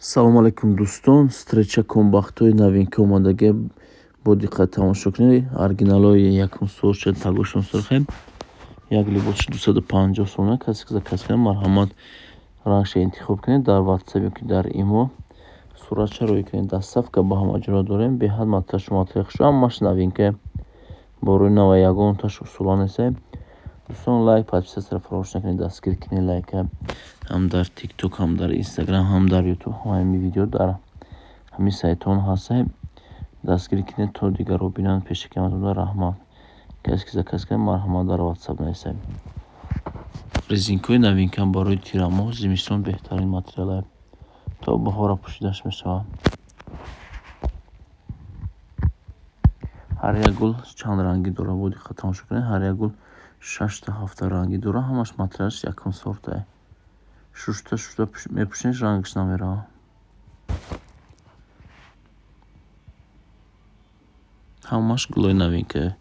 Салому алайкум, дӯстон. Встреча комбахтҳои новинка омадагӣ, бо диққат тамошо кунед. Оригиналҳои якум сорча, тагошон сурхе. Як либосш 250 сомона. Касе ки заказ кунад, марҳамат, рангша интихоб кунед, дар Ватсап ёки дар Имо суратша рӯй кунед. Доставка ба ҳама ҷоро дорем. Беҳад маташо матои хушро, ҳамаш новинка, борои нава, ягонташ усула несте. Дӯстон, лайк, подписаться фаромӯш накунед, дастгир кунед лайка. Ҳам дар Тикток, ҳам дар Инстаграм, ҳам дар Ютуб, ҳамаи видео дар ҳамин сайтҳо ҳастем. Дастгирӣ кунед, то дигарро бинанд. Пешакиаматонда раҳмат. Касе ки заказ кунад, марҳамат, дар Ватсап нависед. Резинкаҳои новинка барои тирамоҳ, зимистон беҳтарин материал, то баҳора пӯшидаш мешавад. Ҳар як гул чанд рангӣ дорад, бо диққат тамошо кунед. Ҳар як гул шашта, ҳафта рангӣ дорад, ҳамаш материалаш якум сортае. Шушта шушта мепӯшенш, рангаш намеравад. Ҳамаш гулои новинка.